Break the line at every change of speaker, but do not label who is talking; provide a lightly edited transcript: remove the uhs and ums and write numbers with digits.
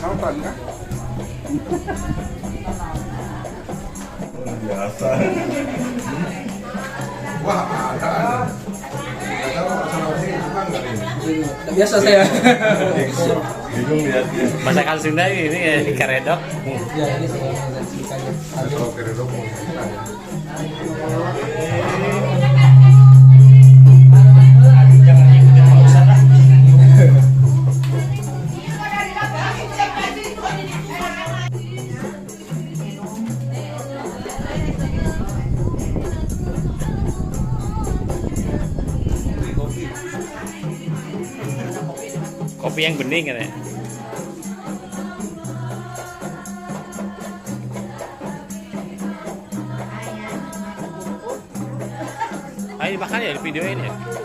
Kapan kan?
Biasa.
Wah, ada. Nggak
biasa saya.
Bingung lihatnya.
Masakan Sunda ini karedok.
Ya, ini sukanya.
Kalau karedok mau ya.
Jangan ikutin Pak Ustadz lah. Kopi yang bening kan ya? Ayo makan ya di video ini ya.